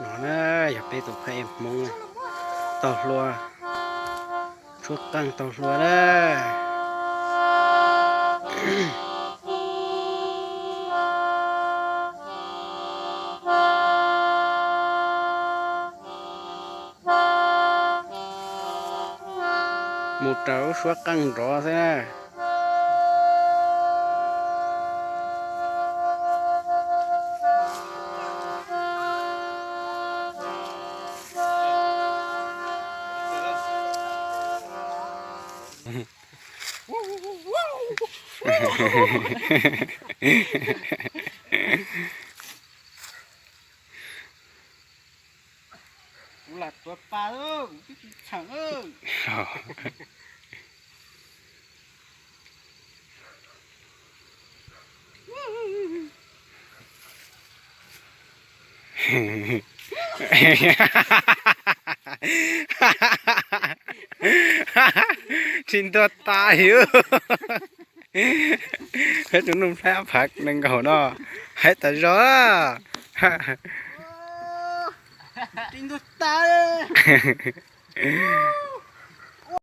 No na, yog peb tus phab ej Hmoob taug hlua, tshuab qeej taug hlua na. Mus raws lub suab qeej nrov xwb na. Kuv lam tuav pas, kuv twb tsis txheem. Tsis ntuag tas li. Peb tus Nuj Nplhaib phav nees nkaum no, hais tas zog. Tsis ntuag tas.